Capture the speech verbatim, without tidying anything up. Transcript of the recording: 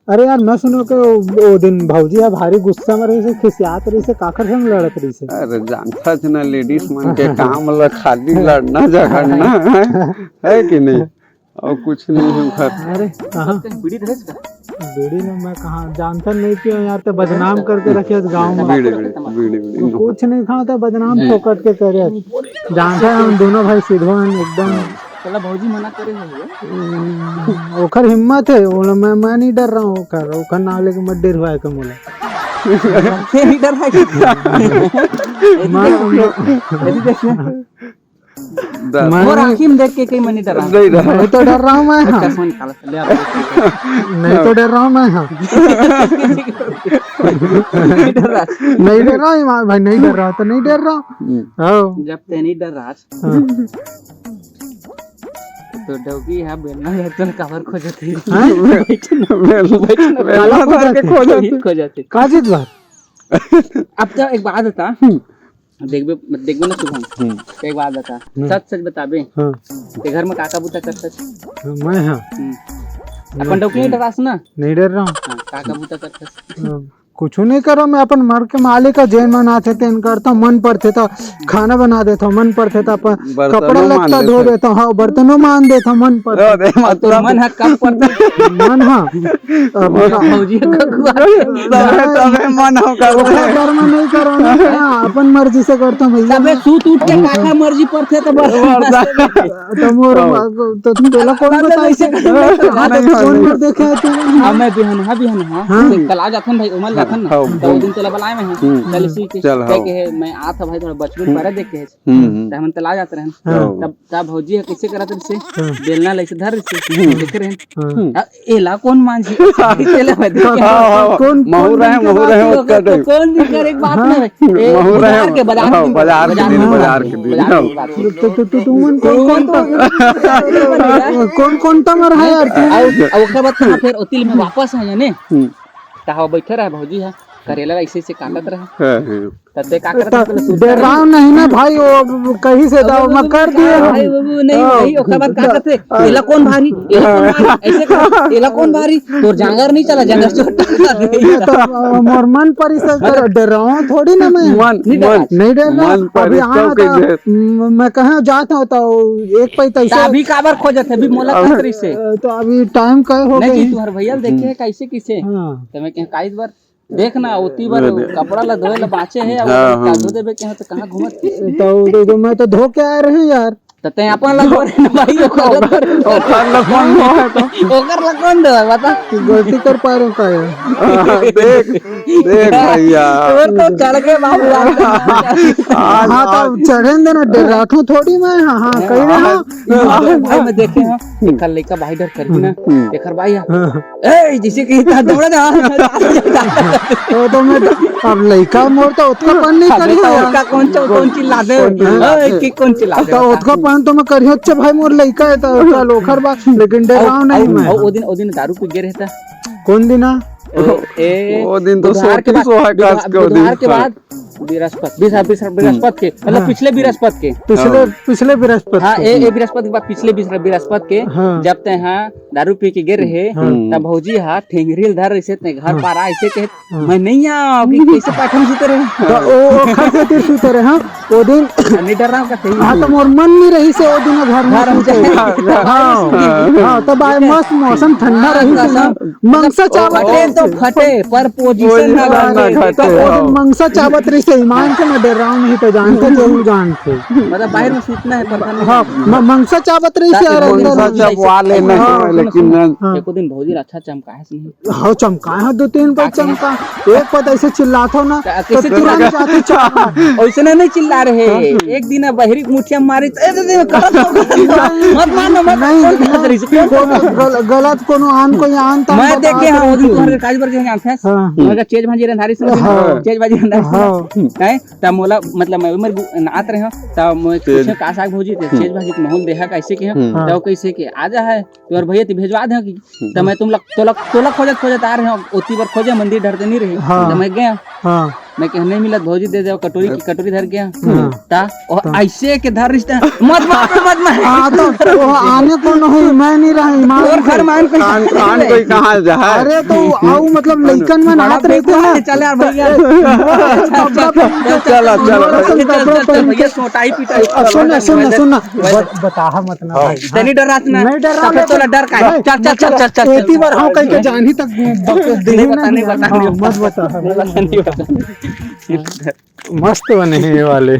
अरे यार, मैं सुनो कि वो, वो दिन भौजी ह भारी गुस्सा में रहिस हे, खिसियात रहिस हे, काखर संग लड़त रहिस हे। अरे, जानथस ना, लेडीज मन के काम ल खाली लड़ना झगड़ना है, है कि नहीं? और कुछ नहीं है घर। अरे, कहाँ? बीड़ी धरे का? बीड़ी में मैं कहाँ जानता नहीं क्यों यार, तो बदनाम करके रखे इस गाँव में। बीड़ी, बीड़ी, बीड़ी, बीड़ी। कुछ नहीं खाता, बदनाम फोकट के करे। जानता है, हम दोनों भाई सिद्धो हैं एकदम। चला, भौजी मना करे हो ये। हम्म, ओखर हिम्मत है, बोला, "मैं, मैं नहीं डर रहा हूँ ओखर, ओखर नाम लेके मत डरवाए के मोला।" से नहीं डर रहा है। मैं, मैं, मैं मोर आँखी में देख के कहीं मैं नहीं डर रहा। नहीं डर रहा। नहीं तो डर रहा हूँ मैं, हाँ। चश्मा निकाल, ले आप। नहीं तो डर रहा हूँ मैं, हाँ। नहीं डर रहा। नहीं डर रहा हूँ ईमान भाई, नहीं डर रहा हूँ तो नहीं डर रहा हूँ। हम्म। हाँ। जब ते नहीं डर रहा हाँ। तो डौकी है, बेलना है, तो काबर खोजत है? हाँ? बेलना धर के खोजत है। खोजत है। का चीज बा? अब तो एक बात बता। हम्म। देखबे, देखबे ना शुभम। हम्म। एक बात बता। हम्म। सच सच बताबे। हाँ। ते घर में का का बूता करथस? हाँ, मैं हाँ। हम्म। मैं अपन डौकी नहीं डरास ना? नहीं डर रहा हूँ। हाँ, का का बूता करथस? हाँ। कुछु नहीं करो, मैं अपन मर के मालिक ह, जेन मन आथे तेन करथों, मन परथे त खाना बना देथों, मन परथे त अपन कपड़ा लत्ता धो देथों, हाँ, बर्तनों मान देथों, मन परथे। धो दे, मतलब। मन ह कब परथे? मन ह, अब भौजी ह कखुआ। तबे, तबे मन हो करथे। ओकरा घर में नहीं करो ना, हाँ, अपन मर्जी से करथों भैया। तबे सूत उठ के काका मर्जी परथे त बस। त मोर, हाँ। त तुम बोला कौन बताए? हाँ, त कौन देखे है तू? हाँ, मैं बिहान, हाँ, बिहान, हाँ। हाँ। कल आ जाथन भाई, ओमन जाथन ना। हाँ, त वो दिन तोला बलाए में है। हम्म। चल इसी के, चल, हाँ। कहे, मैं आत ह भाई, थोड़ा बचपन हम्म। पर देखे है। हम्म, हम्म। त हमन तला जात रहन। हाँ। तब, तब भौजी ह कैसे करत रहिसे? हाँ। बेलना ल ऐसे धर रहिसे, हम्म। देखे रहन। हाँ। हम्म। आ, एला कौन मांझी? तेला मैं देखे। हाँ, हाँ, हाँ। कौन, महू कौन रहे, दिन के महू बात रहे, है? ओकर तो टाइम। कौन दिन करे एक बात हाँ। ना है। ए, महू रहे, बाजार के, बाजार हाँ, के, बाजार के बाजार दिन, के, बाजार के दिन। बाजार के बात। तो, तो, तो, तुमन कौन, कौन, कौन, कौन, कौन तमर है यार? अब, अब ओकर बाद कहाँ फिर ओतिल में वापस है जाने? हम्म। त हवा बैठे रहे भौजी ह, करेला ऐसे ऐसे काटत रहे। हाँ, हाँ। त ते का करत त रहे, पहले सूत डराओ नहीं ना भाई, वो कहिस हे त वो मैं कर दिए हम। भाई, वो, वो नहीं, हाँ। नहीं, ओकर बाद का करथे? हाँ। एला कौन भारी? एला कौन भारी? ऐसे कर, एला कौन भारी? तोर जांगर नहीं चला, जांगर चोट लगा दे। ये तो मोर मन परिस कर, मतलब डराओ थोड़ी ना मैं। मन, नहीं डरा। मन, नहीं डर रहा। मन अभी परिस आना तो था, कैसे? म-, मैं कहाँ जाता हूँ तो एक पैसा त इसे अभी काबर खोजत है? अभी मोला अब कहत रहिसे। तो अभी टाइम का हो नहीं गई। जी, तुम्हारे भैया ल देखे हम्म। कैसे किसे? हाँ। त मैं कहे, "काइस बर?" देख ना, ओती बर अरे। कपड़ा ला धोए ला बाँचे हे, अउ हाँ, ओकर हाँ। का धो देबे के, हाँ, त कहाँ घूमत हे? तो, तो, तो मैं तो धो के आए रहे यार। त तैं अपन ला धो रहे ना भाई, ओकर ला धो रहे। ओकर ला कौन धोए तो? ओकर ला कौन धोए, बता? गलती कर पा रहे का यार? हाँ, देख, देख भैया। तोर तो चढ़ के बाबू आज। आज, हाँ, तो आज। चढ़े देना, डराथों थोड़ी मैं, हाँ, हाँ, कही रहे, हाँ। भाई, मैं देखे हँव, एकर लइका भाई डर करही ना, हम्म। एकर भाई ह, हाँ। ए, जइसे कि इतना दौड़े ना, वो तो मैं तो, अब लइका मोर तो ओतका पन नहीं अबे करियो तो यार। ओतका कौन चौ-, कौन चिल्ला दे? कौन चिल्ला ए, दे? कि कौन चिल्ला दे तो बता? ओतका पन तो मैं करियो, अच्छा भाई मोर लइका हे तो चल ओखर बात, लेकिन डराओ अउ, नहीं मैं। अउ, ओ दिन, ओ दिन दारू पी गे रहे था। कौन दिन आ? ए, ए, ओ दिन तो बुधवार के सोती बाद, सोहा कास बुधवार, के ओ दिन बुधवार के था। बाद बृहस्पति, बृहस्पति, बृहस्पति के, मतलब हाँ। पिछले बृहस्पति के। पिछले, हाँ। पिछले बृहस्पति हाँ, के। ए, ए बृहस्पति के बाद पिछले बृहस्पति के, हाँ। जब तैं हा दारू पी के गे रहे, हाँ। तब भौजी हा ठेंगरी ल धर रहिसे, तैं घर हाँ। पारा ऐसे कहे, हाँ। "मैं नहीं आँव, कि कैसे पाठम सुते रहे?" तो ओ, ओ खर से तीर सुते रहे, हाँ। ओ दिन नहीं डर रहा हूँ, कहीं हाँ, तो मोर मन नहीं रहिसे ओ दिन घर में घर में सुते। जाए। हाँ, हाँ, तब आए मस्त मौसम ठंडा हाँ, रहिसे ना। मौसम मंगसा चावत फटे रहिसे। तो फटे, पर पोजीशन ना फटे। तो ओ दिन मंगसा चावत रहिसे, ईमान से मैं डर रहा हूँ, नहीं तो जानते, जरूर जानते। मतलब बाहर में सूतना है, पर हाँ, म-, मंगसा चावत रहिसे यार, अंदर मंगसा में। चावत रहिसे। हाँ, लेकिन हाँ। एको दिन भौजी अच्छा चमकाए से नहीं। हाँ, चमकाए हो, दो तीन बार चमका। एक पद ऐसे चिल्लात हो ना, तो तुरंत जाती चावत। वैसे नहीं चिल्ला रहे। हाँ। एक दिन बहरी मुठिया मारी, ए, दे, दे, करत हो, करत हो। मत मानो, मत नहीं, मानो, मत मानो। कोनो गल-, गलत कोनो आन, कोई आन तान मैं देखे हाँ, वो दिन तुहर काज बर के जानते हैं। हाँ। मगर चेज भाजी रंधारी से, हाँ। चेज भाजी रंधारी से। हाँ। हैं? त मोला, मतलब, मैं उमर गु-, नात रहे हूँ, त मैं पूछे, "का साग भौजी?" ते चेज भाजी के माहौल देहा कैसे के? हाँ। त वो कैसे के? आ जा है, तोर भैया ती भेजवा दे कि। त मैं तुम लग, तोला, तोला खोजत, खोजत आ रहे हूँ, ओती बर खोजे, मंदिर डर के नहीं रहे। हाँ। त मैं गया। हाँ। मैं कहा, "नहीं मिलत भौजी, दे दे कटोरी।" की कटोरी धर गया। हाँ। ता, ओ, ऐसे के धर रिश्ता, "मत मार, मत मार।" हाँ, तो वो आने कौन हो, मैं नहीं रहा, ईमान और से। घर मान को आन, आन कोई कहाँ जा है? अरे, तो आओ, मतलब, लइकन में बड़ा नाच रहे थे ना। चल यार भैया। कपड़ा पहन के चला, चला। चल, चल, चल, चल, भैया, सोटाई पिटाई। अब सुन ना, सुन ना, सुन ना। बत-, बताहा मत ना भाई। तनी डरात ना। नहीं डरा, तब तो डर का है। भाई, चल, चल, चल, चल, चल, चल। एती बार हाँ कह के जान ही तक बक-, नहीं बता, नहीं बता, हाँ, नहीं बता। मत बता। नहीं बता, नहीं बता। मस्त बने हैं ये वाले।